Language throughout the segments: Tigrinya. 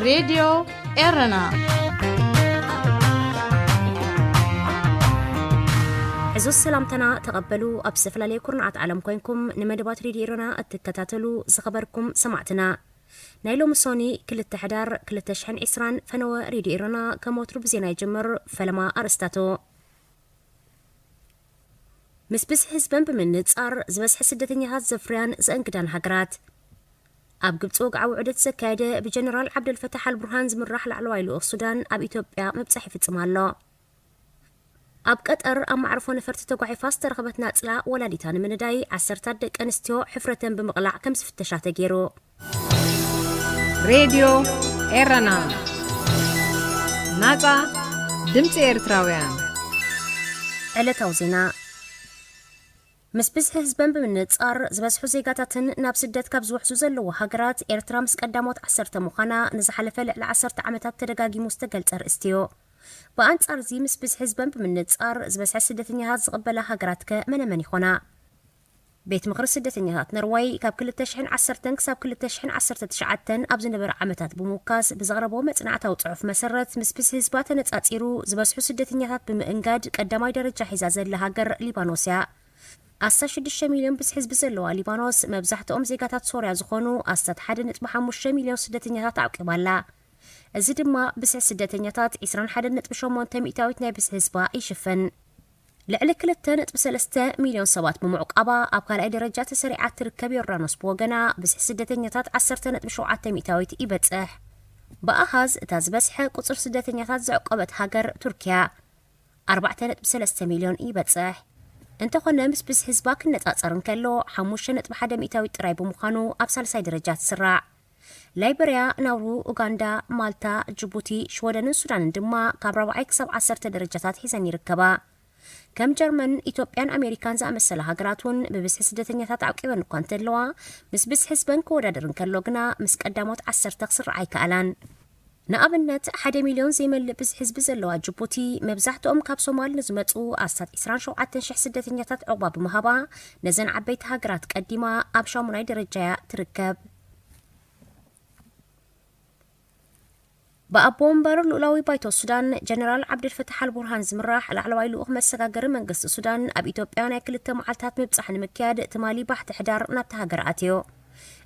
ሬድዮ ኤረና። ሕዙ ሰላምታና ተቐበሉ። ኣብ ዝተፈላለየ ኩርናዓት ዓለም ኮይንኩም ንመደባት ሬድዮ ኤረና እትከታተሉ ዝኸበርኩም ሰማዕትና፣ ናይ ሎሚ ሶኒ ክልተ ሕዳር ክልተ ሽሕን ዕስራን ፈነወ ሬድዮ ኤረና ከም ወትሩ ብዜና ይጅምር። ፈለማ ኣርእስታቱ። ምስ ብዝሒ ህዝበን ብምንጻር ዝበዝሐ ስደተኛታት ዘፍርያን ዘእንግዳን ሃገራት። ኣብ ግብፂ ወግዓዊ ዑደት ዘካየደ ብጀነራል ዓብደልፈታሕ ኣልቡርሃን ዝምራሕ ላዕለዋይ ልኡኽ ሱዳን ኣብ ኢትዮጵያ ምብጻሕ ይፍጽም ኣሎ። ኣብ ቀጠር ኣብ ማዕርፎ ነፈርቲ ተጓሒፋ ዝተረኸበት ናጽላ ወላዲታ ንምንዳይ ዓሰርታት ደቂ ኣንስትዮ ሕፍረተን ብምቕላዕ ከም ዝፍተሻ ተገይሩ። ሬድዮ ኤረና፣ ናጻ ድምፂ ኤርትራውያን። ዕለታዊ ዜና። ምስ ብዝሒ ህዝበን ብምንጻር ዝበዝሑ ዜጋታትን ናብ ስደት ካብ ዝውሕዙ ዘለዉ ሃገራት ኤርትራ ምስ ቀዳሞት ዓሰርተ ምዃና ንዝሓለፈ ልዕሊ ዓሰርተ ዓመታት ተደጋጊሙ ዝተገልጸ ርእስቲ እዩ። ብኣንጻር እዚ ምስ ብዝሒ ህዝበን ብምንጻር ዝበዝሐ ስደተኛታት ዝቕበላ ሃገራት ከ መነመን ይኾና? ቤት ምኽሪ ስደተኛታት ነርወይ ካብ ክልተ ሽሕን ዓሰርተን ክሳብ ክልተ ሽሕን ዓሰርተ ትሽዓተን ኣብ ዝነበረ ዓመታት ብምውካስ ብዘቕረቦ መጽናዕታዊ ጽሑፍ መሰረት ምስ ብዝሒ ህዝባ ተነጻጺሩ ዝበዝሑ ስደተኛታት ብምእንጋድ ቀዳማይ ደረጃ ሒዛ ዘላ ሃገር ሊባኖስ እያ። ኣስታት ሽዱሽተ ሚልዮን ብዝሒ ህዝቢ ዘለዋ ሊባኖስ፣ መብዛሕትኦም ዜጋታት ሶርያ ዝኾኑ ኣስታት ሓደ ነጥቢ ሓሙሽተ ሚልዮን ስደተኛታት ኣዕቂባ ኣላ። እዚ ድማ ብዝሒ ስደተኛታት ዕስራን ሓደን ነጥቢ ሸሞንተ ሚእታዊት ናይ ብዝሒ ህዝባ ይሽፍን። ልዕሊ ክልተ ነጥቢ ሰለስተ ሚልዮን ሰባት ብምዕቋባ ኣብ ካልኣይ ደረጃ ተሰሪዓ እትርከብ ዮርዳኖስ ብወገና ብዝሒ ስደተኛታት ዓሰርተ ነጥቢ ሸውዓተ ሚእታዊት ይበጽሕ። ብኣሃዝ እታ ዝበዝሐ ቁጽሪ ስደተኛታት ዘዕቆበት ሃገር ቱርኪያ፣ ኣርባዕተ ነጥቢ ሰለስተ ሚልዮን ይበጽሕ። እንተኾነ ምስ ብዝሒ ህዝባ ክነጻጸር እንከሎ ሓሙሽተ ነጥቢ ሓደ ሚእታዊት ጥራይ ብምዃኑ ኣብ ሳልሳይ ደረጃ ትስራዕ። ላይበርያ፣ ናውሩ፣ ኡጋንዳ፣ ማልታ፣ ጅቡቲ፣ ሽወደንን ሱዳንን ድማ ካብ ራብዓይ ክሳብ ዓሰርተ ደረጃታት ሒዘን ይርከባ። ከም ጀርመን፣ ኢትዮጵያን ኣሜሪካን ዝኣመሰላ ሃገራት እውን ብብዝሒ ስደተኛታት ዓቂበን እኳ እንተለዋ፣ ምስ ብዝሒ ህዝበን ክወዳደር እንከሎ ግና ምስ ቀዳሞት ዓሰርተ ክስርዓ ኣይከኣላን። ንኣብነት፣ ሓደ ሚልዮን ዘይመልእ ብዝሒ ህዝቢ ዘለዋ ጅቡቲ፣ መብዛሕትኦም ካብ ሶማል ንዝመጹ ኣስታት ዕስራን ሸውዓተን ሽሕ ስደተኛታት ዕቑባ ብምሃባ፣ ነዘን ዓበይቲ ሃገራት ቀዲማ ኣብ ሻሙናይ ደረጃ እያ ትርከብ። ብኣቦ ወንበር ልኡላዊ ባይቶ ሱዳን ጀነራል ዓብደልፈታሕ ኣልቡርሃን ዝምራሕ ላዕለዋይ ልኡኽ መሰጋገሪ መንግስቲ ሱዳን ኣብ ኢትዮጵያ ናይ ክልተ መዓልታት ምብጻሕ ንምክያድ ትማሊ ባሕቲ ሕዳር ናብታ ሃገር ኣትዮ።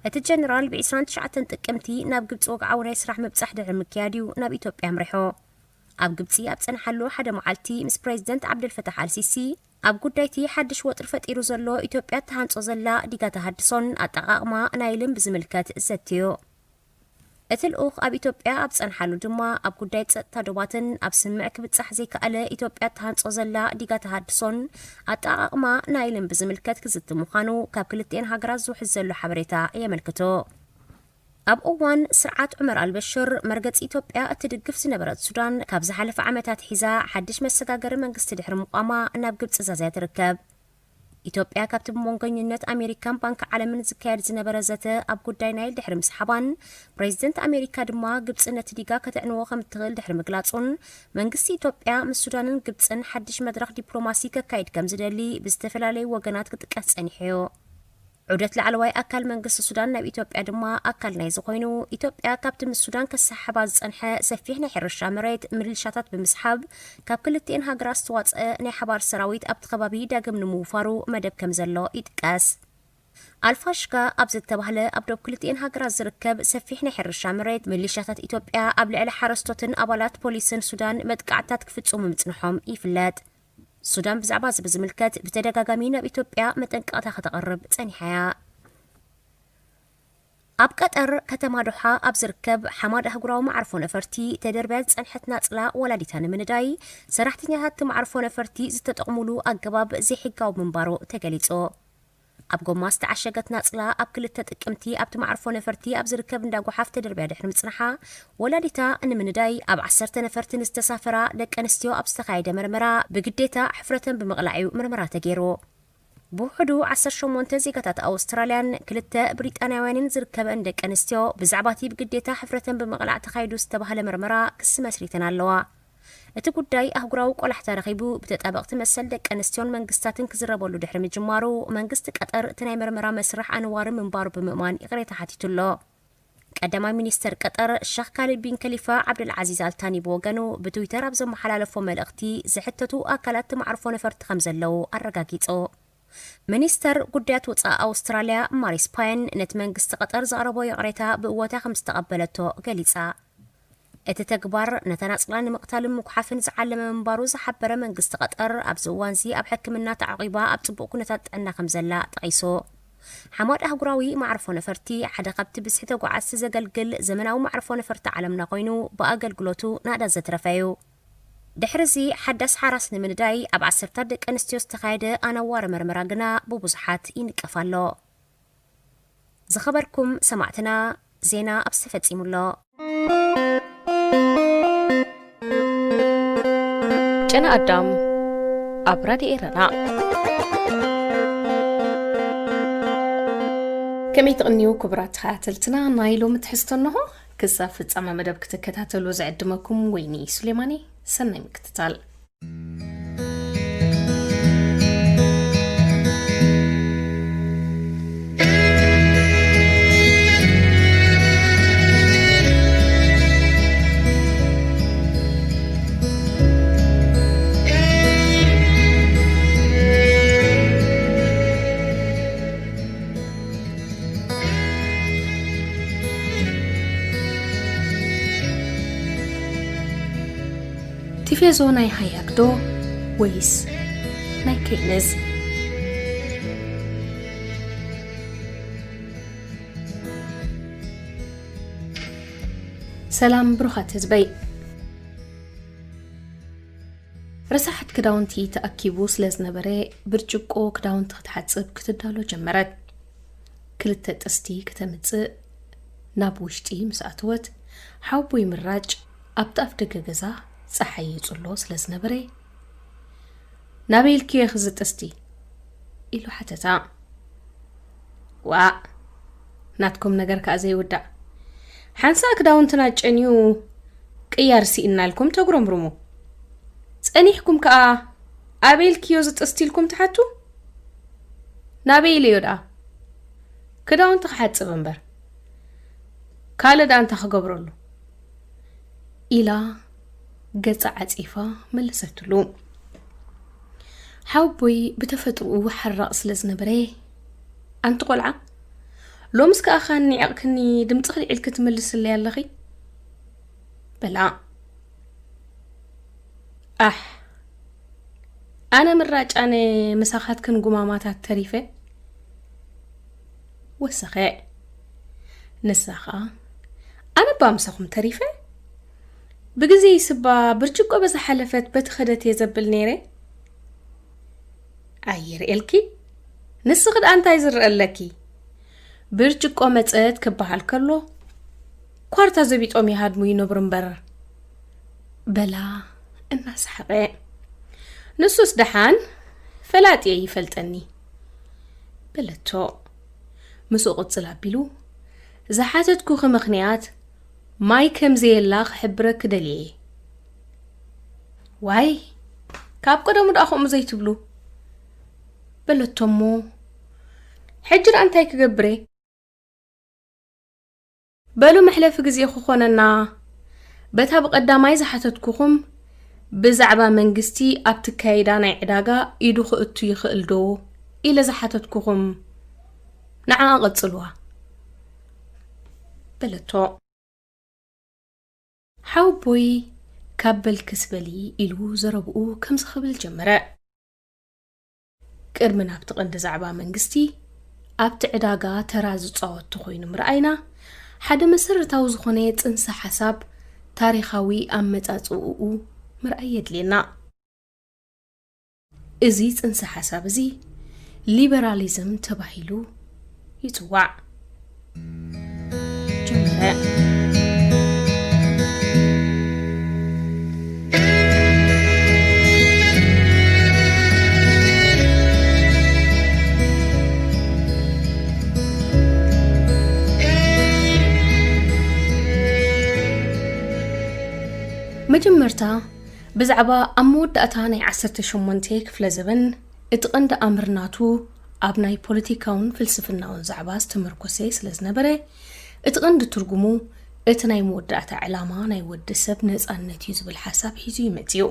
እቲ ጀነራል ብ ዕስራን ትሽዓተን ጥቅምቲ ናብ ግብጺ ወግዓዊ ናይ ስራሕ ምብጻሕ ድሕሪ ምክያድ እዩ ናብ ኢትዮጵያ ኣምሪሑ። ኣብ ግብጺ ኣብ ጸንሓሉ ሓደ መዓልቲ ምስ ፕሬዚደንት ዓብደልፈታሕ ኣልሲሲ ኣብ ጉዳይቲ ሓድሽ ወጥሪ ፈጢሩ ዘሎ ኢትዮጵያ እትሃንጾ ዘላ ዲጋ ተሃድሶን ኣጠቓቕማ ናይልን ብዝምልከት ዘትዮ። እቲ ልኡኽ ኣብ ኢትዮጵያ ኣብ ጸንሓሉ ድማ ኣብ ጉዳይ ጸጥታ ዶባትን ኣብ ስምዕ ክብጻሕ ዘይከኣለ ኢትዮጵያ እትሃንጾ ዘላ ዲጋ ተሃድሶን ኣጠቓቕማ ናይልን ብዝምልከት ክዝቲ ምዃኑ ካብ ክልቲኤን ሃገራት ዝውሕዝ ዘሎ ሓበሬታ የመልክቶ። ኣብ እዋን ስርዓት ዑመር ኣልበሽር መርገጺ ኢትዮጵያ እትድግፍ ዝነበረት ሱዳን ካብ ዝሓለፈ ዓመታት ሒዛ ሓድሽ መሰጋገሪ መንግስቲ ድሕሪ ምቋማ ናብ ግብጺ ዛዝያ ትርከብ። ኢትዮጵያ ካብቲ ብመንጎኝነት ኣሜሪካን ባንኪ ዓለምን ዝካየድ ዝነበረ ዘተ ኣብ ጉዳይ ናይል ድሕሪ ምስሓባን፣ ፕሬዚደንት ኣሜሪካ ድማ ግብጺ ነቲ ዲጋ ከተዕንዎ ከም እትኽእል ድሕሪ ምግላጹን፣ መንግስቲ ኢትዮጵያ ምስ ሱዳንን ግብጽን ሓድሽ መድረኽ ዲፕሎማሲ ከካይድ ከም ዝደሊ ብዝተፈላለዩ ወገናት ክጥቀስ ጸኒሑ እዩ። ዑደት ላዕለዋይ ኣካል መንግስቲ ሱዳን ናብ ኢትዮጵያ ድማ ኣካል ናይዚ ኮይኑ፣ ኢትዮጵያ ካብቲ ምስ ሱዳን ከሰሓሕባ ዝጸንሐ ሰፊሕ ናይ ሕርሻ መሬት ምልሻታት ብምስሓብ፣ ካብ ክልቲኤን ሃገራት ዝተዋጽአ ናይ ሓባር ሰራዊት ኣብቲ ከባቢ ዳግም ንምውፋሩ መደብ ከም ዘሎ ይጥቀስ። ኣልፋሽጋ ኣብ ዝተባህለ ኣብ ዶብ ክልቲኤን ሃገራት ዝርከብ ሰፊሕ ናይ ሕርሻ መሬት ምልሻታት ኢትዮጵያ ኣብ ልዕሊ ሓረስቶትን ኣባላት ፖሊስን ሱዳን መጥቃዕትታት ክፍጽሙ ምጽንሖም ይፍለጥ። ሱዳን ብዛዕባ እዚ ብዝምልከት ብተደጋጋሚ ናብ ኢትዮጵያ መጠንቀቕታ ከተቕርብ ጸኒሓ እያ። ኣብ ቀጠር ከተማ ዶሓ ኣብ ዝርከብ ሓማድ ኣህጉራዊ መዓርፎ ነፈርቲ ተደርብያ ዝጸንሐት ናጽላ ወላዲታ ንምንዳይ ሰራሕተኛታት እቲ መዓርፎ ነፈርቲ ዝተጠቕሙሉ ኣገባብ ዘይሕጋዊ ምንባሩ ተገሊጹ። ኣብ ጎማ ዝተዓሸገት ናጽላ ኣብ ክልተ ጥቅምቲ ኣብቲ መዓርፎ ነፈርቲ ኣብ ዝርከብ እንዳ ጓሓፍ ተደርብያ ድሕሪ ምጽንሓ፣ ወላዲታ ንምንዳይ ኣብ ዓሰርተ ነፈርቲ ንዝተሳፈራ ደቂ ኣንስትዮ ኣብ ዝተኻየደ መርመራ ብግዴታ ሕፍረተን ብምቕላዕ እዩ ምርመራ ተገይሩ። ብውሕዱ ዓሰርተ ሸሞንተ ዜጋታት ኣውስትራልያን ክልተ ብሪጣንያውያንን ዝርከበን ደቂ ኣንስትዮ ብዛዕባ እቲ ብግዴታ ሕፍረተን ብምቕላዕ ተኻይዱ ዝተባህለ መርመራ ክሲ መስሪተን ኣለዋ። እቲ ጉዳይ ኣህጉራዊ ቆላሕታ ረኺቡ ብተጣበቕቲ መሰል ደቂ ኣንስትዮን መንግስታትን ክዝረበሉ ድሕሪ ምጅማሩ፣ መንግስቲ ቀጠር እቲ ናይ መርመራ መስርሕ ኣነዋሪ ምንባሩ ብምእማን ይቕሬታ ሓቲቱ ኣሎ። ቀዳማይ ሚኒስተር ቀጠር ሸኽ ካሊድ ቢን ከሊፋ ዓብደልዓዚዝ ኣልታኒ ብወገኑ ብትዊተር ኣብ ዘመሓላለፎ መልእኽቲ፣ ዝሕተቱ ኣካላት መዕርፎ ነፈርቲ ከም ዘለዉ ኣረጋጊጹ። ሚኒስተር ጉዳያት ወጻኢ ኣውስትራልያ ማሪስ ፓየን ነቲ መንግስቲ ቀጠር ዘቕረቦ ይቕሬታ ብእወታ ከም ዝተቐበለቶ ገሊጻ። እቲ ተግባር ነታ ናጽላ ንምቕታልን ምጉሓፍን ዝዓለመ ምንባሩ ዝሓበረ መንግስቲ ቀጠር፣ ኣብዚ እዋንዚ ኣብ ሕክምና ተዓቒባ ኣብ ጽቡቕ ኩነታት ጥዕና ከም ዘላ ጠቒሱ። ሓማድ ኣህጉራዊ መዕርፎ ነፈርቲ ሓደ ካብቲ ብዝሒ ተጓዓዝቲ ዘገልግል ዘመናዊ መዕርፎ ነፈርቲ ዓለምና ኮይኑ፣ ብኣገልግሎቱ ናእዳ ዘትረፈ እዩ። ድሕሪ እዚ ሓዳስ ሓራስ ንምንዳይ ኣብ ዓሰርታት ደቂ ኣንስትዮ ዝተኻየደ ኣነዋሪ መርመራ ግና ብብዙሓት ይንቀፍ ኣሎ። ዝኸበርኩም ሰማዕትና፣ ዜና ኣብዚ ተፈጺሙ ኣሎ። ጨና ኣዳም ኣብ ራድዮ ኤረና። ከመይ ትቕንዩ ክቡራት ተኸታተልትና፣ ናይ ሎሚ ትሕዝቶ እንሆ። ክሳብ ፍጻመ መደብ ክትከታተሉ ዝዕድመኩም ወይኒ ሱሌማኒ። ሰናይ ምክትታል። ቲፌዞ ናይ ሃያግዶ ወይስ ናይ ኬይንዝ? ሰላም ብሩኻት ህዝበይ። ረሳሓት ክዳውንቲ ተኣኪቡ ስለ ዝነበረ፣ ብርጭቆ ክዳውንቲ ክትሓጽብ ክትዳሎ ጀመረት። ክልተ ጥስቲ ከተምጽእ ናብ ውሽጢ ምስ ኣተወት፣ ሓወቦይ ምራጭ ኣብቲ ኣፍ ደገ ገዛ ጸሓይ ይጽሎ ስለ ዝነበረ፣ "ናበይ ኢልክዮ ኢኺ እዚ ጥስቲ?" ኢሉ ሓተታ። "ዋእ፣ ናትኩም ነገር ከኣ ዘይውዳእ። ሓንሳእ ክዳውንትና ጨንዩ ቅያር ስኢንና ኢልኩም ተጉረምርሙ። ጸኒሕኩም ከኣ ኣበይ ኢልክዮ እዚ ጥስቲ ኢልኩም ትሓቱ? ናበይ ኢለዮ ደኣ? ክዳውንቲ ክሓጽብ እምበር፣ ካልእ ደኣ እንታይ ክገብረሉ?" ኢላ ገጻ ዓጺፋ መለሰትሉ። ሓወቦይ ብተፈጥሮኡ ሓራቕ ስለ ዝነበረ፣ "ኣንቲ ቆልዓ፣ ሎምስ ከኣ ካን ኒዕቕክኒ ድምጽኺ ልዒልኪ ትምልስለይ ኣለኺ?" በላ። "ኣሕ፣ ኣነ ምራጭ ኣነ ምሳኻትክን ጉማማታት ተሪፈ?" ወሰኸ። ንሳ ኸኣ፣ "ኣነ እባ ምሳኹም ተሪፈ? ብግዜ ይስባ ብርጭቆ በዛ ሓለፈት በቲ ኸደት እየ ዘብል ነይረ?" "ኣይርእየልኪ፣ ንስኺ ደኣ እንታይ ዝረኣለኪ? ብርጭቆ መጸት ክበሃል ከሎ፣ ኳርታ ዘቢጦም ይሃድሙ ይነብሩ እምበር" በላ እናሰሓቐ። "ንሱስ ደሓን ፈላጥ እየ ይፈልጠኒ" በለቶ። ምስኡ ቅጽል ኣቢሉ፣ "ዝሓተትኩኺ ምኽንያት ማይ ከም ዘየላ ክሕብረኪ ደልየ እየ።" "ዋይ፣ ካብ ቀደሙ ደኣ ከምኡ ዘይትብሉ" በለቶ እሞ፣ "ሕጂ ደኣ እንታይ ክገብር እየ?" "በሉ መሕለፊ ግዜ ክኾነና፣ በታ ብቐዳማይ ዝሓተትኩኹም ብዛዕባ መንግስቲ ኣብ ትካየዳ ናይ ዕዳጋ ኢዱ ክእቱ ይኽእል ዶ ኢለ ዝሓተትኩኹም፣ ንዓኣ ቀጽልዋ" በለቶ። ሓወቦይ ካብ በልክስ በሊ ኢሉ ዘረብኡ ከምዚ ክብል ጀመረ። "ቅድሚ ናብቲ ቀንዲ ዛዕባ መንግስቲ ኣብቲ ዕዳጋ ተራ ዝጻወቱ ኮይኑ ምርኣይና፣ ሓደ መሰረታዊ ዝኾነ ጽንሰ ሓሳብ ታሪኻዊ ኣመጻጽእኡ ምርኣይ የድልየና። እዚ ጽንሰ ሓሳብ እዚ ሊበራሊዝም ተባሂሉ ይጽዋዕ" ጀመረ። መጀመርታ፣ ብዛዕባ ኣብ መወዳእታ ናይ ዓሰርተ ሸሞንተ ክፍለ ዘበን እቲ ቀንዲ ኣምር ናቱ ኣብ ናይ ፖለቲካውን ፍልስፍናውን ዛዕባ ዝተመርኮሰ ስለ ዝነበረ፣ እቲ ቀንዲ ትርጉሙ፣ እቲ ናይ መወዳእታ ዕላማ ናይ ወዲ ሰብ ነጻነት እዩ ዝብል ሓሳብ ሒዙ እዩ መጺኡ።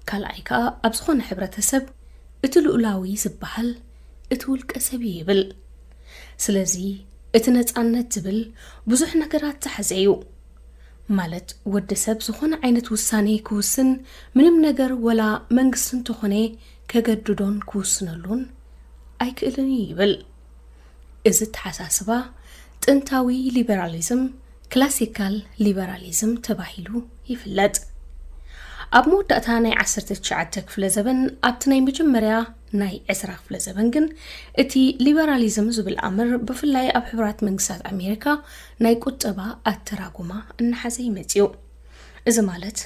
ካልኣይ ከኣ፣ ኣብ ዝኾነ ሕብረተሰብ፣ እቲ ልኡላዊ ዝበሃል፣ እቲ ውልቀ ሰብ እዩ ይብል። ስለዚ፣ እቲ ነጻነት ዝብል ብዙሕ ነገራት ዝሓዘ እዩ። ማለት፣ ወዲ ሰብ ዝኾነ ዓይነት ውሳኔ ክውስን፣ ምንም ነገር ወላ መንግስቲ እንተኾነ ከገድዶን ክውስነሉን ኣይክእልን እዩ ይብል። እዚ ኣተሓሳስባ ጥንታዊ ሊበራሊዝም፣ ክላሲካል ሊበራሊዝም ተባሂሉ ይፍለጥ። ኣብ መወዳእታ ናይ ዓሰርተ ትሽዓተ ክፍለ ዘበን፣ ኣብቲ ናይ መጀመርያ ናይ ዕስራ ክፍለ ዘበን ግን፣ እቲ ሊበራሊዝም ዝብል ኣምር ብፍላይ ኣብ ሕቡራት መንግስታት ኣሜሪካ ናይ ቁጠባ ኣተራጉማ እናሓዘ ይመጽዩ። እዚ ማለት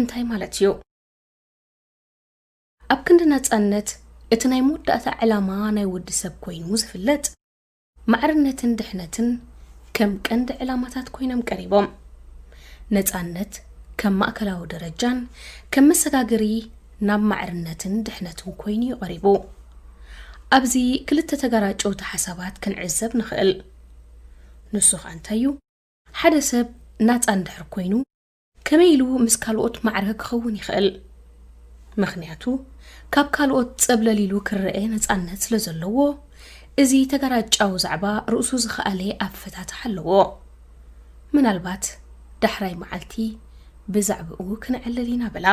እንታይ ማለት እዩ? ኣብ ክንዲ ነጻነት፣ እቲ ናይ መወዳእታ ዕላማ ናይ ወዲ ሰብ ኮይኑ ዝፍለጥ፣ ማዕርነትን ድሕነትን ከም ቀንዲ ዕላማታት ኮይኖም ቀሪቦም። ነጻነት ከም ማእከላዊ ደረጃን ከም መሰጋገሪ ናብ ማዕርነትን ድሕነትን ኮይኑ እዩ ቀሪቡ። ኣብዚ ክልተ ተጋራጨውቲ ሓሳባት ክንዕዘብ ንኽእል። ንሱ ኸኣ እንታይ እዩ? ሓደ ሰብ ናጻ እንድሕር ኮይኑ፣ ከመይ ኢሉ ምስ ካልኦት ማዕረ ክኸውን ይኽእል? ምኽንያቱ፣ ካብ ካልኦት ጸብለል ኢሉ ክረኤ ነጻነት ስለ ዘለዎ፣ እዚ ተጋራጫዊ ዛዕባ ርእሱ ዝኸኣለ ኣፈታትሓ ኣለዎ። ምናልባት ዳሕራይ መዓልቲ ብዛዕባኡ ክንዕልል ኢና በላ።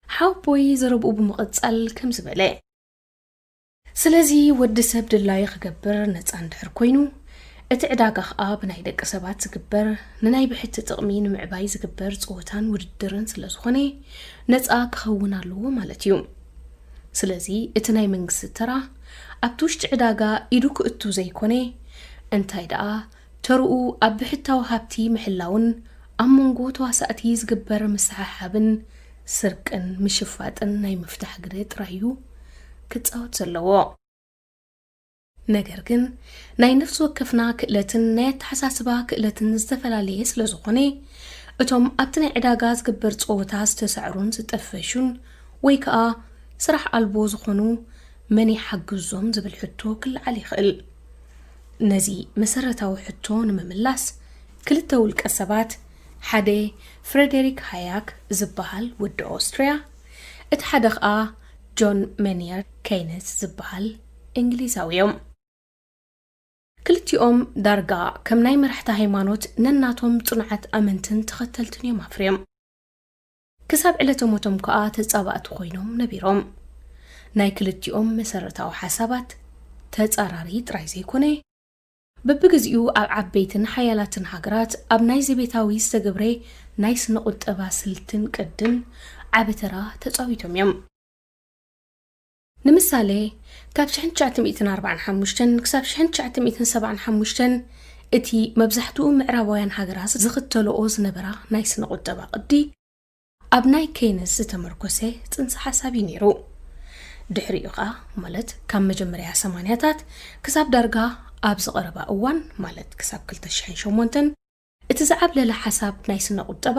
ሓወቦይ ዘረብኡ ብምቕጻል ከምዚ በለ። ስለዚ ወዲ ሰብ ድላዩ ክገብር ነጻ እንድሕር ኮይኑ፣ እቲ ዕዳጋ ኸኣ ብናይ ደቂ ሰባት ዝግበር፣ ንናይ ብሕቲ ጥቕሚ ንምዕባይ ዝግበር ጸወታን ውድድርን ስለ ዝኾነ፣ ነጻ ክኸውን ኣለዎ ማለት እዩ። ስለዚ እቲ ናይ መንግስቲ ተራ ኣብቲ ውሽጢ ዕዳጋ ኢዱ ክእቱ ዘይኮነ፣ እንታይ ደኣ ተርኡ ኣብ ብሕታዊ ሃብቲ ምሕላውን ኣብ መንጎ ተዋሳእቲ ዝግበር ምስሕሓብን ስርቅን ምሽፋጥን ናይ ምፍታሕ ግደ ጥራይ እዩ ክጻወት ዘለዎ። ነገር ግን ናይ ነፍሲ ወከፍና ክእለትን ናይ ኣተሓሳስባ ክእለትን ዝተፈላለየ ስለ ዝኾነ፣ እቶም ኣብቲ ናይ ዕዳጋ ዝግበር ጸወታ ዝተሳዕሩን ዝጠፈሹን ወይ ከኣ ስራሕ ኣልቦ ዝኾኑ መን ይሓግዞም ዝብል ሕቶ ክለዓል ይኽእል። ነዚ መሰረታዊ ሕቶ ንምምላስ፣ ክልተ ውልቀ ሰባት፣ ሓደ ፍሬደሪክ ሃያክ ዝበሃል ወዲ ኦስትርያ፣ እቲ ሓደ ኸኣ ጆን መኒየር ኬይነስ ዝበሃል እንግሊዛዊ እዮም። ክልቲኦም ዳርጋ ከም ናይ መራሕቲ ሃይማኖት ነናቶም ጽኑዓት ኣመንትን ተኸተልትን እዮም ኣፍርዮም። ክሳብ ዕለተ ሞቶም ከኣ ተጻባእቲ ኮይኖም ነቢሮም። ናይ ክልቲኦም መሰረታዊ ሓሳባት ተጻራሪ ጥራይ ዘይኮነ፣ በብግዚኡ ኣብ ዓበይትን ሓያላትን ሃገራት ኣብ ናይ ዘቤታዊ ዝተገብረ ናይ ስነ ቁጠባ ስልትን ቅድን ዓቢ ተራ ተጻዊቶም እዮም። ንምሳሌ፣ ካብ ሽሕን ትሽዓተ ሚእትን ኣርባዓን ሓሙሽተን ክሳብ ሽሕን ትሽዓተ ሚእትን ሰብዓን ሓሙሽተን እቲ መብዛሕትኡ ምዕራባውያን ሃገራት ዝኽተልኦ ዝነበራ ናይ ስነ ቁጠባ ቅዲ፣ ኣብ ናይ ኬይነስ ዝተመርኮሰ ጽንሰ ሓሳብ እዩ ነይሩ። ድሕሪኡ ኸኣ፣ ማለት ካብ መጀመርያ ሰማንያታት ክሳብ ዳርጋ ኣብዚ ቀረባ እዋን፣ ማለት ክሳብ ክልተ ሽሕን ሸሞንተን፣ እቲ ዝዓብለለ ሓሳብ ናይ ስነ ቁጠባ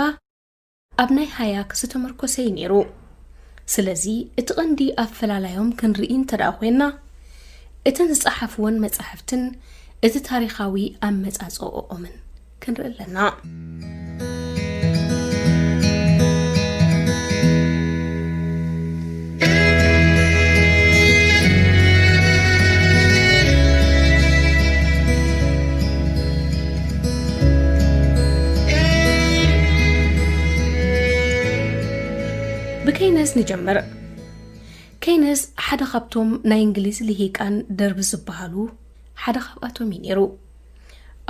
ኣብ ናይ ሃያክ ዝተመርኮሰ እዩ ነይሩ። ስለዚ፣ እቲ ቀንዲ ኣፈላላዮም ክንርኢ እንተ ደኣ ኮይና፣ እተን ዝጸሓፍወን መጻሕፍትን እቲ ታሪኻዊ ኣመጻጽኦኦምን ክንርኢ ኣለና። ብኬይነስ ንጀምር። ኬይነስ ሓደ ካብቶም ናይ እንግሊዝ ልሂቃን ደርቢ ዝበሃሉ ሓደ ካብኣቶም እዩ ነይሩ።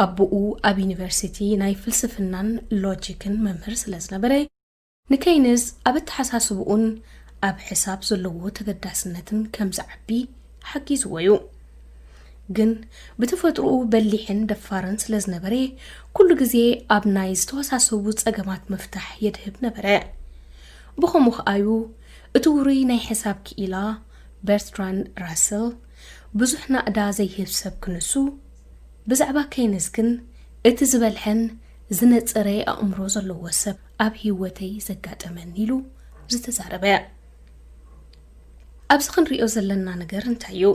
ኣቦኡ ኣብ ዩኒቨርሲቲ ናይ ፍልስፍናን ሎጂክን መምህር ስለ ዝነበረ፣ ንኬይነስ ኣብ ኣተሓሳስብኡን ኣብ ሕሳብ ዘለዎ ተገዳስነትን ከም ዝዓቢ ሓጊዝዎ እዩ። ግን ብተፈጥሮኡ በሊሕን ደፋርን ስለ ዝነበረ፣ ኩሉ ግዜ ኣብ ናይ ዝተወሳሰቡ ጸገማት ምፍታሕ የድህብ ነበረ። ብኸምኡ ከኣዩ፣ እቲ ውሩይ ናይ ሕሳብ ክኢላ በርትራንድ ራስል፣ ብዙሕ ናእዳ ዘይህብ ሰብ ክንሱ፣ ብዛዕባ ኬይነስ ግን፣ እቲ ዝበልሐን ዝነጸረ ኣእምሮ ዘለዎ ሰብ ኣብ ህይወተይ ዘጋጠመኒ ኢሉ ዝተዛረበ። ኣብዚ ክንሪኦ ዘለና ነገር እንታይ እዩ?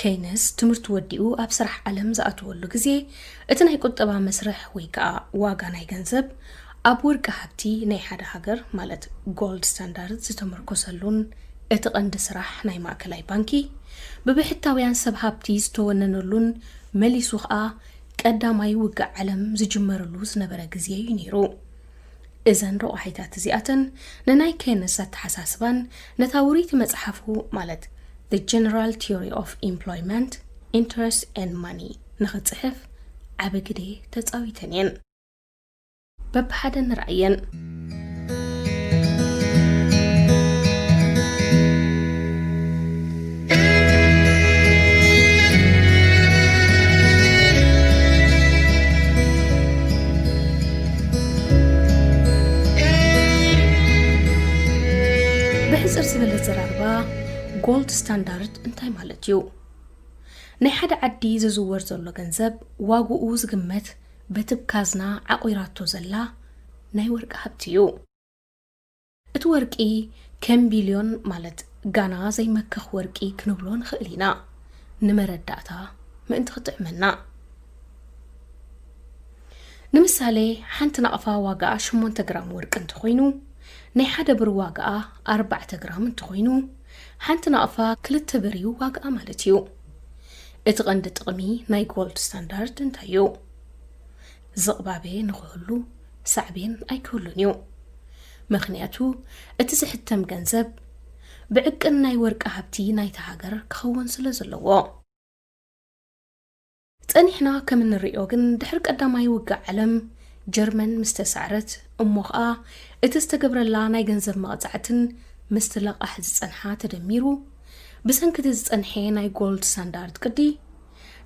ኬይነስ ትምህርቲ ወዲኡ ኣብ ስራሕ ዓለም ዝኣተወሉ ግዜ፣ እቲ ናይ ቁጠባ መስርሕ ወይ ከኣ ዋጋ ናይ ገንዘብ ኣብ ወርቂ ሃብቲ ናይ ሓደ ሃገር፣ ማለት ጎልድ ስታንዳርድ፣ ዝተመርኮሰሉን እቲ ቀንዲ ስራሕ ናይ ማእከላይ ባንኪ ብብሕታውያን ሰብ ሃብቲ ዝተወነነሉን መሊሱ ከኣ ቀዳማይ ውግእ ዓለም ዝጅመረሉ ዝነበረ ግዜ እዩ ነይሩ። እዘን ረቋሒታት እዚኣተን ንናይ ኬይነስ ኣተሓሳስባን ነታ ውርይቲ መጽሓፉ፣ ማለት The General Theory of Employment, Interest and Money፣ ንኽጽሕፍ ዓቢ ግደ ተጻዊተን እየን። በብሓደ ንርኣየን። ብሕጽር ዝበለ ዘራርባ፣ ጎልድ ስታንዳርድ እንታይ ማለት እዩ? ናይ ሓደ ዓዲ ዝዝወር ዘሎ ገንዘብ ዋግኡ ዝግመት በቲ ብ ካዝና ዓቑራቶ ዘላ ናይ ወርቂ ሃብቲ እዩ። እቲ ወርቂ ከም ቢልዮን፣ ማለት ጋና ዘይመክኽ ወርቂ ክንብሎ ንኽእል ኢና፣ ንመረዳእታ ምእንቲ ክጥዕመና። ንምሳሌ፣ ሓንቲ ናቕፋ ዋጋኣ ሸሞንተ ግራም ወርቂ እንተኾይኑ፣ ናይ ሓደ ብር ዋጋኣ ኣርባዕተ ግራም እንተኾይኑ፣ ሓንቲ ናቕፋ ክልተ ብር እዩ ዋጋኣ ማለት እዩ። እቲ ቀንዲ ጥቕሚ ናይ ጎልድ ስታንዳርድ እንታይ እዩ? ዝቕባበ ንኽህሉ ሳዕቤን ኣይክህሉን እዩ። ምኽንያቱ፣ እቲ ዝሕተም ገንዘብ ብዕቅን ናይ ወርቂ ሃብቲ ናይታ ሃገር ክኸውን ስለ ዘለዎ። ጸኒሕና ከም እንርእዮ ግን፣ ድሕሪ ቀዳማይ ውግእ ዓለም ጀርመን ምስ ተሳዕረት፣ እሞ ኸኣ እቲ ዝተገብረላ ናይ ገንዘብ መቕጻዕትን ምስቲ ለቓሕ ዝጸንሓ ተደሚሩ፣ ብሰንኪ እቲ ዝጸንሐ ናይ ጎልድ ስታንዳርድ ቅዲ፣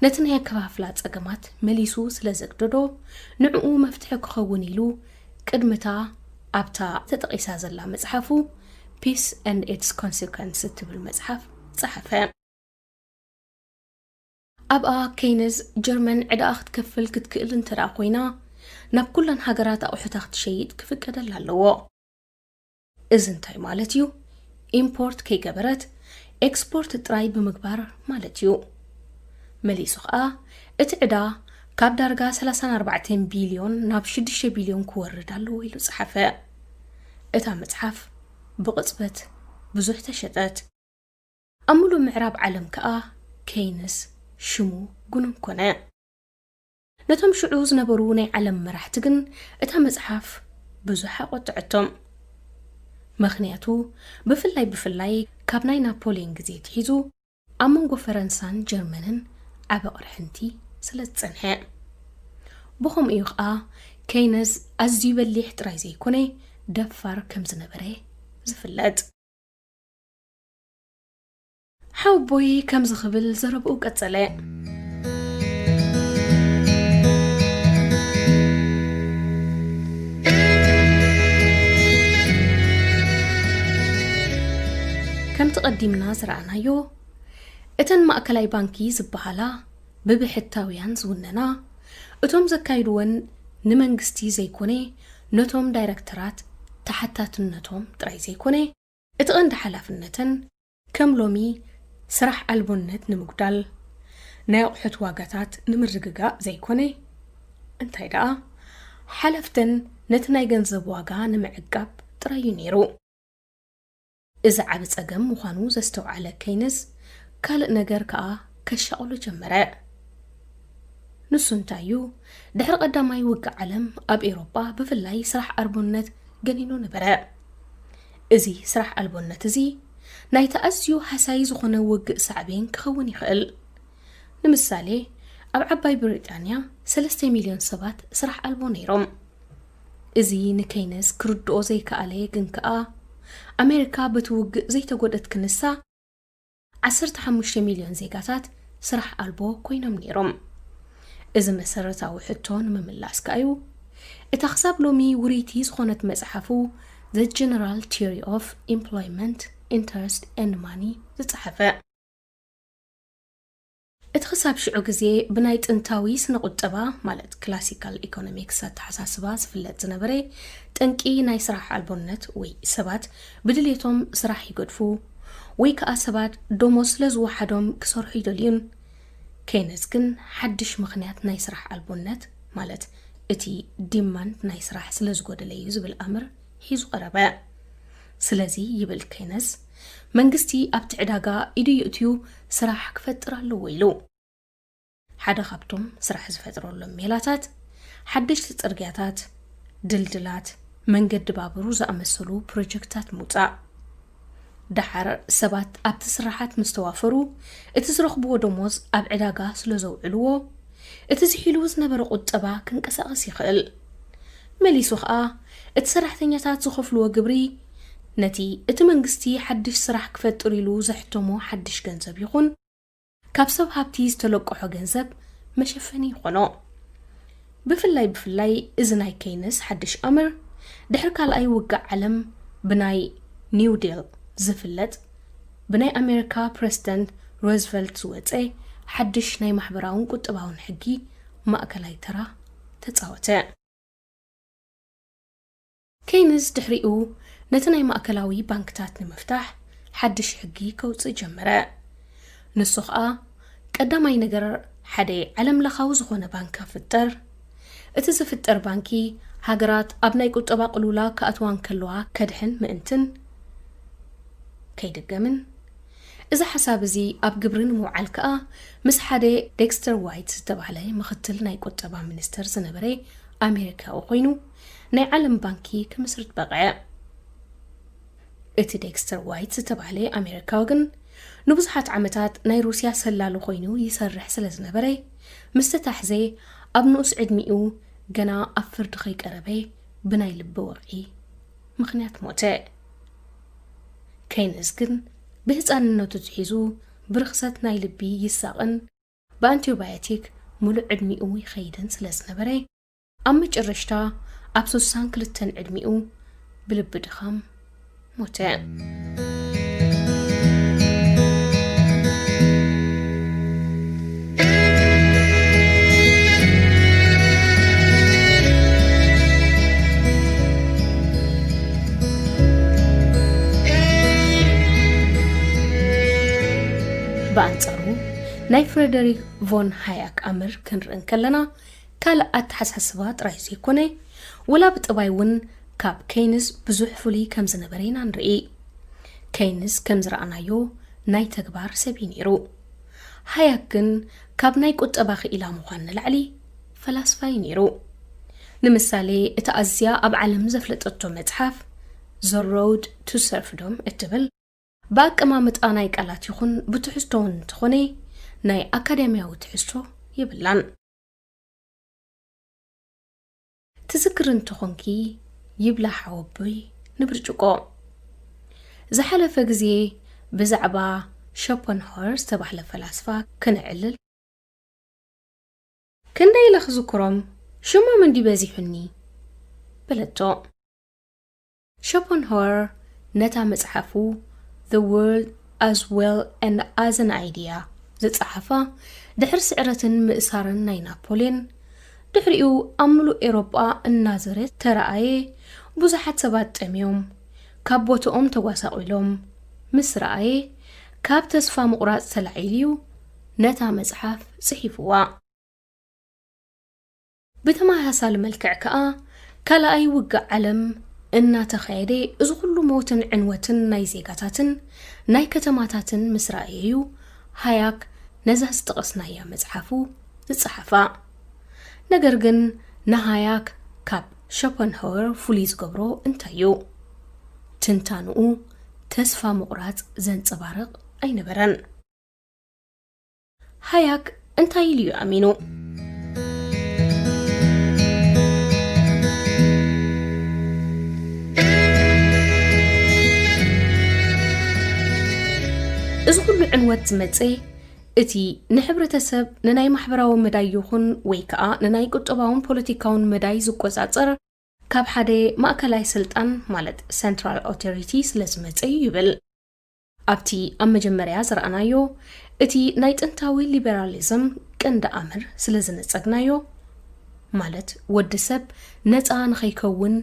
ነቲ ናይ ኣከፋፍላ ጸገማት መሊሱ ስለ ዘግደዶ፣ ንዕኡ መፍትሒ ክኸውን ኢሉ፣ ቅድምታ ኣብታ ተጠቒሳ ዘላ መጽሓፉ፣ Peace and Its Consequences እትብል መጽሓፍ ጸሓፈ። ኣብኣ ኬይነዝ፣ ጀርመን ዕዳኣ ክትከፍል ክትክእል እንተ ደኣ ኮይና፣ ናብ ኩለን ሃገራት ኣቑሑታ ክትሸይጥ ክፍቀደላ ኣለዎ። እዚ እንታይ ማለት እዩ? ኢምፖርት ከይገበረት ኤክስፖርት ጥራይ ብምግባር ማለት እዩ። መሊሱ ኸኣ፣ እቲ ዕዳ ካብ ዳርጋ ሰላሳን ኣርባዕተን ቢልዮን ናብ ሽዱሽተ ቢልዮን ክወርድ ኣለዎ ኢሉ ጸሓፈ። እታ መጽሓፍ ብቕጽበት ብዙሕ ተሸጠት። ኣብ ምሉእ ምዕራብ ዓለም ከኣ ኬይንስ ሽሙ ግኑን ኮነ። ነቶም ሽዑ ዝነበሩ ናይ ዓለም መራሕቲ ግን እታ መጽሓፍ ብዙሕ ኣቖጥዐቶም። ምኽንያቱ፣ ብፍላይ ብፍላይ ካብ ናይ ናፖልዮን ግዜ ኣትሒዙ፣ ኣብ መንጎ ፈረንሳን ጀርመንን ዓቢ ቅርሕንቲ ስለ ዝጸንሐ። ብኸምኡ እዩ ኸኣ ኬይነዝ ኣዝዩ በሊሕ ጥራይ ዘይኮነ፣ ደፋር ከም ዝነበረ ዝፍለጥ። ሓወቦይ ከምዚ ክብል ዘረብኡ ቀጸለ። ከምቲ ቀዲምና ዝረኣናዮ፣ እተን ማእከላይ ባንኪ ዝበሃላ ብብሕታውያን ዝውነና፣ እቶም ዘካይድወን ንመንግስቲ ዘይኮነ፣ ነቶም ዳይረክተራት ተሓታትነቶም ጥራይ ዘይኮነ፣ እቲ ቀንዲ ሓላፍነተን ከም ሎሚ ስራሕ ኣልቦነት ንምጉዳል፣ ናይ ኣቑሑት ዋጋታት ንምርግጋእ ዘይኮነ፣ እንታይ ደኣ፣ ሓለፍተን ነቲ ናይ ገንዘብ ዋጋ ንምዕቃብ ጥራይ እዩ ነይሩ። እዚ ዓቢ ጸገም ምዃኑ ዘስተውዓለ ኬይንስ፣ ካልእ ነገር ከኣ ከሻቕሎ ጀመረ። ንሱ እንታይ እዩ? ድሕሪ ቀዳማይ ውግእ ዓለም ኣብ ኤውሮጳ ብፍላይ ስራሕ ኣልቦነት ገኒኑ ነበረ። እዚ ስራሕ ኣልቦነት እዚ ናይቲ ኣዝዩ ሃሳዪ ዝኾነ ውግእ ሳዕቤን ክኸውን ይኽእል። ንምሳሌ፣ ኣብ ዓባይ ብሪጣንያ ሰለስተ ሚልዮን ሰባት ስራሕ ኣልቦ ነይሮም። እዚ ንኬይነስ ክርድኦ ዘይከኣለ፣ ግን ከኣ ኣሜሪካ በቲ ውግእ ዘይተጎድኣት ክንሳ፣ ዓሰርተ ሓሙሽተ ሚልዮን ዜጋታት ስራሕ ኣልቦ ኮይኖም ነይሮም። እዚ መሰረታዊ ሕቶ ንምምላስ ከኣ እዩ እታ ክሳብ ሎሚ ውርይቲ ዝኾነት መጽሓፉ፣ The General Theory of Employment, Interest and Money ዝጸሓፈ። እቲ ክሳብ ሽዑ ግዜ ብናይ ጥንታዊ ስነ ቁጠባ፣ ማለት ክላሲካል ኢኮኖሚክስ ኣተሓሳስባ ዝፍለጥ ዝነበረ፣ ጠንቂ ናይ ስራሕ ኣልቦነት ወይ ሰባት ብድሌቶም ስራሕ ይገድፉ፣ ወይ ከኣ ሰባት ደሞዝ ስለ ዝወሓዶም ክሰርሑ ኣይደልዩን። ኬይነስ ግን ሓድሽ ምኽንያት ናይ ስራሕ ኣልቦነት፣ ማለት እቲ ዲማንድ ናይ ስራሕ ስለ ዝጎደለ እዩ ዝብል ኣምር ሒዙ ቀረበ። ስለዚ ይብል ኬይነስ፣ መንግስቲ ኣብቲ ዕዳጋ ኢዱ የእትዩ ስራሕ ክፈጥር ኣለዎ ኢሉ። ሓደ ካብቶም ስራሕ ዝፈጥረሎም ሜላታት ሓደሽቲ ጽርግያታት፣ ድልድላት፣ መንገዲ ባቡር ዝኣመሰሉ ፕሮጀክታት ምውጻእ። ደሓር ሰባት ኣብቲ ስራሓት ምስ ተዋፈሩ፣ እቲ ዝረኽብዎ ደሞዝ ኣብ ዕዳጋ ስለ ዘውዕልዎ፣ እቲ ዝሒሉ ዝነበረ ቁጠባ ክንቀሳቐስ ይኽእል። መሊሱ ኸኣ፣ እቲ ሰራሕተኛታት ዝኸፍልዎ ግብሪ ነቲ እቲ መንግስቲ ሓድሽ ስራሕ ክፈጥር ኢሉ ዘሕተሞ ሓድሽ ገንዘብ ይኹን፣ ካብ ሰብ ሃብቲ ዝተለቅሖ ገንዘብ መሸፈኒ ይኾኖ። ብፍላይ ብፍላይ እዚ ናይ ኬይነስ ሓድሽ ኣምር፣ ድሕሪ ካልኣይ ውግእ ዓለም ብናይ ኒው ዴል ዝፍለጥ፣ ብናይ ኣሜሪካ ፕረሲደንት ሮዝቨልት ዝወጸ ሓድሽ ናይ ማሕበራውን ቁጠባውን ሕጊ ማእከላይ ተራ ተጻወተ። ኬይንስ ድሕሪኡ ነቲ ናይ ማእከላዊ ባንክታት ንምፍታሕ ሓድሽ ሕጊ ከውጽእ ጀመረ። ንሱ ኸኣ ቀዳማይ ነገር ሓደ ዓለምለኻዊ ዝኾነ ባንክ ክፍጠር፣ እቲ ዝፍጠር ባንኪ ሃገራት ኣብ ናይ ቁጠባ ቅልውላ ክኣትዋ እንከለዋ ከድሕን ምእንትን ከይድገምን። እዚ ሓሳብ እዚ ኣብ ግብሪ ንምውዓል ከኣ ምስ ሓደ ዴክስተር ዋይት ዝተባህለ ምኽትል ናይ ቁጠባ ሚኒስተር ዝነበረ ኣሜሪካዊ ኮይኑ ናይ ዓለም ባንኪ ክምስርት በቕዐ። እቲ ዴክስተር ዋይት ዝተባህለ ኣሜሪካዊ ግን ንብዙሓት ዓመታት ናይ ሩስያ ሰላሊ ኮይኑ ይሰርሕ ስለ ዝነበረ፣ ምስ ተታሕዘ ኣብ ንኡስ ዕድሚኡ ገና ኣብ ፍርዲ ከይቀረበ ብናይ ልቢ ወቕዒ ምኽንያት ሞተ። ኬይንስ ግን ብህጻንነቱ ኣትሒዙ ብርኽሰት ናይ ልቢ ይሳቕን ብኣንቲባዮቲክ ሙሉእ ዕድሚኡ ይኸይድን ስለ ዝነበረ፣ ኣብ መጨረሽታ ኣብ ስሳን ክልተን ዕድሚኡ ብልቢ ድኻም ሞተ። ብኣንጻሩ ናይ ፍረደሪክ ቮን ሃያክ ኣምር ክንርኢ እንከለና፣ ካልእ ኣተሓሳስባ ጥራይ ዘይኮነ፣ ወላ ብጠባይ እውን ካብ ኬይንስ ብዙሕ ፍሉይ ከም ዝነበረ ኢና ንርኢ። ኬይንስ ከም ዝረኣናዮ ናይ ተግባር ሰብ እዩ ነይሩ። ሃያክ ግን ካብ ናይ ቁጠባ ክኢላ ምዃን ንላዕሊ ፈላስፋ እዩ ነይሩ። ንምሳሌ፣ እታ ኣዝያ ኣብ ዓለም ዘፍለጠቶ መጽሓፍ The Road to Serfdom እትብል፣ ብኣቀማምጣ ናይ ቃላት ይኹን ብትሕዝቶ እውን እንተኾነ ናይ ኣካዳሚያዊ ትሕዝቶ የብላን። ትዝክር እንተኾንኪ፣ ይብላ ሓወቦይ ንብርጭቆ። ዝሓለፈ ግዜ ብዛዕባ ሾፐንሃወር ዝተባህለ ፈላስፋ ከነዕልል፣ ክንደይ ኢለ ክዝክሮም፣ ሽሞም እንዲ በዚሑኒ፣ በለቶ። ሾፐንሃወር ነታ መጽሓፉ The World as Well and as an Idea ዝጸሓፋ፣ ድሕሪ ስዕረትን ምእሳርን ናይ ናፖልዮን፣ ድሕሪኡ ኣብ ምሉእ ኤውሮጳ እናዘረ ተረኣየ፣ ብዙሓት ሰባት ጠምዮም፣ ካብ ቦትኦም ተጓሳቒሎም ምስ ረኣየ፣ ካብ ተስፋ ምቑራጽ ተላዒሉ እዩ ነታ መጽሓፍ ጽሒፍዋ። ብተመሳሳሊ መልክዕ ከኣ፣ ካልኣይ ውግእ ዓለም እናተኻየደ፣ እዚ ኩሉ ሞትን ዕንወትን ናይ ዜጋታትን ናይ ከተማታትን ምስ ረኣየ እዩ፣ ሃያክ ነዛ ዝጠቐስናያ መጽሓፉ ዝጸሓፋ። ነገር ግን፣ ንሃያክ ካብ ሾፐንሃወር ፍሉይ ዝገብሮ እንታይ እዩ? ትንታንኡ ተስፋ ምቑራጽ ዘንጸባርቕ ኣይነበረን። ሃያክ እንታይ ኢሉ እዩ ኣሚኑ? እዚ ኩሉ ዕንወት ዝመጸ፣ እቲ ንሕብረተሰብ ንናይ ማሕበራዊ መዳይ ይኹን ወይ ከኣ ንናይ ቁጠባውን ፖለቲካውን መዳይ ዝቆጻጸር ካብ ሓደ ማእከላይ ስልጣን፣ ማለት ሰንትራል ኦቶሪቲ፣ ስለ ዝመጸ እዩ ይብል። ኣብቲ ኣብ መጀመርያ ዝረኣናዮ፣ እቲ ናይ ጥንታዊ ሊበራሊዝም ቀንዲ ኣምር ስለ ዝነጸግናዮ፣ ማለት ወዲ ሰብ ነጻ ንኸይከውን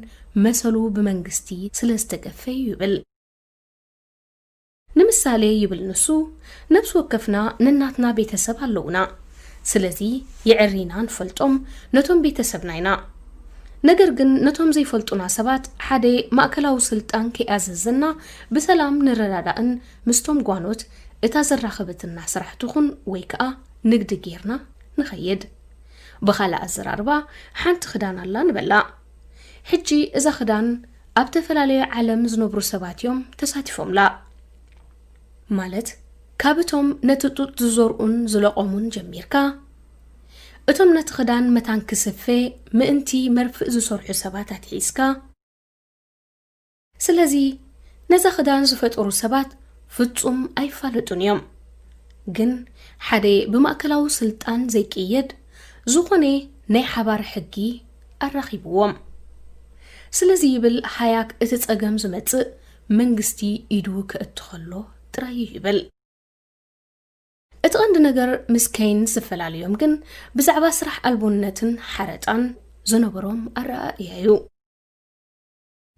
መሰሉ ብመንግስቲ ስለ ዝተገፈ እዩ ይብል። ንምሳሌ ይብል ንሱ፣ ነፍሲ ወከፍና ነናትና ቤተሰብ ኣለውና። ስለዚ የዕሪና ንፈልጦም ነቶም ቤተሰብና ኢና። ነገር ግን ነቶም ዘይፈልጡና ሰባት ሓደ ማእከላዊ ስልጣን ከይኣዘዘና ብሰላም ንረዳዳእን ምስቶም ጓኖት እታ ዘራኽበትና ስራሕ ትኹን ወይ ከኣ ንግዲ ጌርና ንኸይድ። ብኻልእ ኣዘራርባ ሓንቲ ክዳን ኣላ ንበላ። ሕጂ እዛ ክዳን ኣብ ተፈላለየ ዓለም ዝነብሩ ሰባት እዮም ተሳቲፎምላ። ማለት ካብ እቶም ነቲ ጡጥ ዝዘርኡን ዝለቐሙን ጀሚርካ፣ እቶም ነቲ ክዳን መታን ክስፌ ምእንቲ መርፍእ ዝሰርሑ ሰባት ኣትሒዝካ። ስለዚ ነዛ ክዳን ዝፈጠሩ ሰባት ፍጹም ኣይፋለጡን እዮም። ግን ሓደ ብማእከላዊ ስልጣን ዘይቅየድ ዝኾነ ናይ ሓባር ሕጊ ኣራኺብዎም። ስለዚ ይብል ሃያክ እቲ ጸገም ዝመጽእ መንግስቲ ኢዱ ከእቱ ከሎ ጥራይ እዩ ይብል። እቲ ቀንዲ ነገር ምስ ኬይንስ ዝፈላልዮም ግን ብዛዕባ ስራሕ ኣልቦነትን ሓረጣን ዝነበሮም ኣረኣእያ እዩ።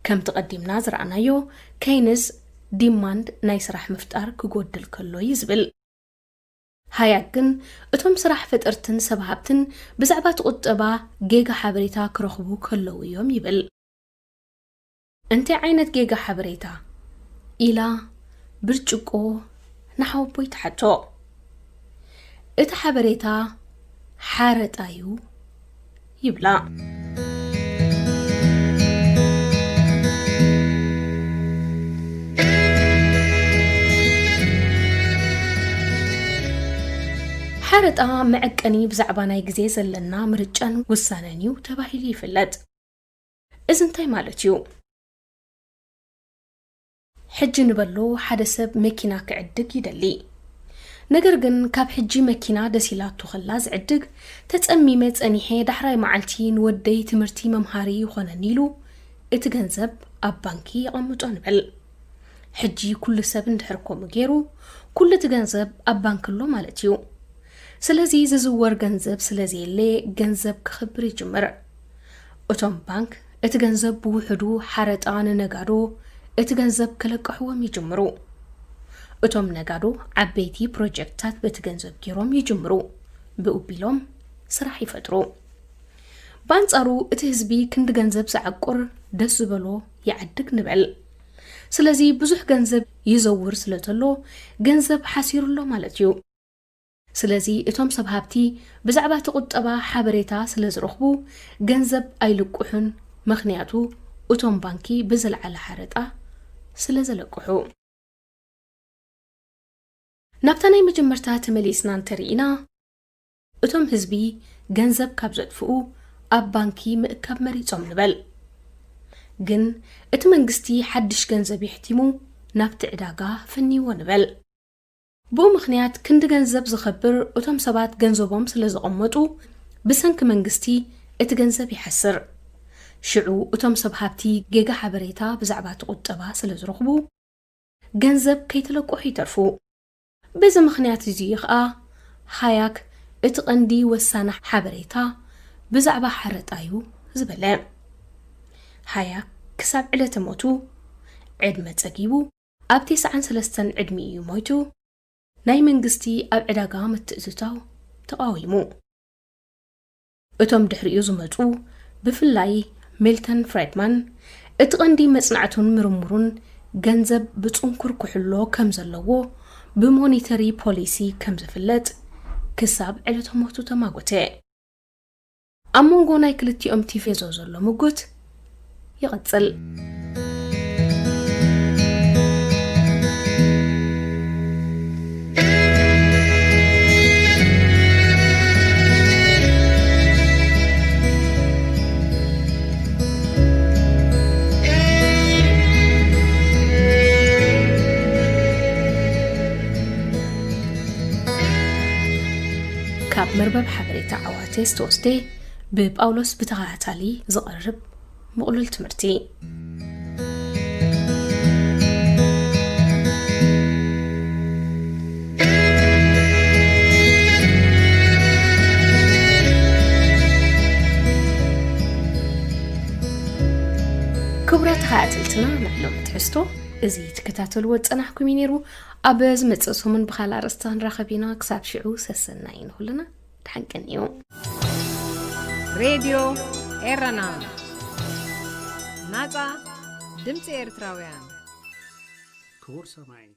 ከምቲ ቀዲምና ዝረኣናዮ፣ ኬይንስ ዲማንድ ናይ ስራሕ ምፍጣር ክጎድል ከሎ እዩ ዝብል። ሃያክ ግን እቶም ስራሕ ፈጠርትን ሰብ ሃብትን ብዛዕባ እቲ ቁጠባ ጌጋ ሓበሬታ ክረኽቡ ከለዉ እዮም ይብል። እንታይ ዓይነት ጌጋ ሓበሬታ? ኢላ ብርጭቆ ንሓወቦይ ትሓቶ። እቲ ሓበሬታ ሓረጣ እዩ ይብላ። ሓረጣ መዐቀኒ ብዛዕባ ናይ ግዜ ዘለና ምርጫን ውሳነን እዩ ተባሂሉ ይፍለጥ። እዚ እንታይ ማለት እዩ? ሕጂ ንበሎ ሓደ ሰብ መኪና ክዕድግ ይደሊ። ነገር ግን ካብ ሕጂ መኪና ደስ ኢላቶ ከላ ዝዕድግ፣ ተጸሚመ ጸኒሐ ዳሕራይ መዓልቲ ንወደይ ትምህርቲ መምሃሪ ይኾነኒ ኢሉ እቲ ገንዘብ ኣብ ባንኪ የቐምጦ ንበል። ሕጂ ኩሉ ሰብ እንድሕር ከምኡ ገይሩ፣ ኩሉ እቲ ገንዘብ ኣብ ባንክ ኣሎ ማለት እዩ። ስለዚ ዝዝወር ገንዘብ ስለ ዘየለ ገንዘብ ክኽብር ይጅምር። እቶም ባንክ እቲ ገንዘብ ብውሕዱ ሓረጣ ንነጋዶ እቲ ገንዘብ ከለቅሕዎም ይጅምሩ። እቶም ነጋዶ ዓበይቲ ፕሮጀክትታት በቲ ገንዘብ ገይሮም ይጅምሩ። ብኡ ቢሎም ስራሕ ይፈጥሩ። ብኣንጻሩ እቲ ህዝቢ ክንዲ ገንዘብ ዝዓቁር ደስ ዝበሎ ይዓድግ ንበል። ስለዚ ብዙሕ ገንዘብ ይዘውር ስለ ዘሎ ገንዘብ ሓሲሩ ኣሎ ማለት እዩ። ስለዚ እቶም ሰብ ሃብቲ ብዛዕባ እቲ ቁጠባ ሓበሬታ ስለ ዝረኽቡ ገንዘብ ኣይልቅሑን፣ ምኽንያቱ እቶም ባንኪ ብዝለዓለ ሓረጣ ስለ ዘለቅሑ። ናብታ ናይ መጀመርታ ተመሊስና እንተርኢና፣ እቶም ህዝቢ ገንዘብ ካብ ዘጥፍኡ ኣብ ባንኪ ምእካብ መሪጾም ንበል። ግን እቲ መንግስቲ ሓድሽ ገንዘብ የሕቲሙ ናብቲ ዕዳጋ ፈንይዎ ንበል። ብኡ ምኽንያት ክንዲ ገንዘብ ዝኸብር እቶም ሰባት ገንዘቦም ስለ ዘቐመጡ ብሰንኪ መንግስቲ እቲ ገንዘብ ይሓስር። ሽዑ እቶም ሰብ ሃብቲ ጌጋ ሓበሬታ ብዛዕባ እቲ ቁጠባ ስለ ዝረኽቡ ገንዘብ ከይተለቅሑ ይተርፉ። በዚ ምኽንያት እዚ እዩ ኸኣ ሃያክ እቲ ቀንዲ ወሳኒ ሓበሬታ ብዛዕባ ሓረጣ እዩ ዝበለ። ሃያክ ክሳብ ዕለተ ሞቱ ዕድመ ጸጊቡ ኣብ ተስዓን ሰለስተን ዕድሚኡ እዩ ሞይቱ። ናይ መንግስቲ ኣብ ዕዳጋ ምትእትታው ተቓዊሙ። እቶም ድሕሪኡ ዝመጹ፣ ብፍላይ ሚልተን ፍሬድማን፣ እቲ ቀንዲ መጽናዕቱን ምርምሩን ገንዘብ ብጽንኩር ክሕሎ ከም ዘለዎ ብሞኒተሪ ፖሊሲ ከም ዝፍለጥ ክሳብ ዕለተ ሞቱ ተማጎተ። ኣብ መንጎ ናይ ክልቲኦም ቲፌዞ ዘሎ ምጉት ይቐጽል። ካብ መርበብ ሓበሬታ ዓዋተ ዝተወስደ፣ ብጳውሎስ ብተኸታታሊ ዝቐርብ ምቕሉል ትምህርቲ። ክቡራት ተኸታተልትና፣ ናይ ሎሚ ትሕዝቶ እዚ ትከታተልዎ ዝጸናሕኩም እዩ ነይሩ። ኣብ ዝመጽእ ሰሙን ብኻልእ ኣርእስቲ ክንራኸብ ኢና። ክሳብ ሽዑ ሰሰናይ ንኹልና። ድሓን ቀንዩ። ሬድዮ ኤረና፣ ናጻ ድምፂ ኤርትራውያን። ክቡር ሰማዒ፣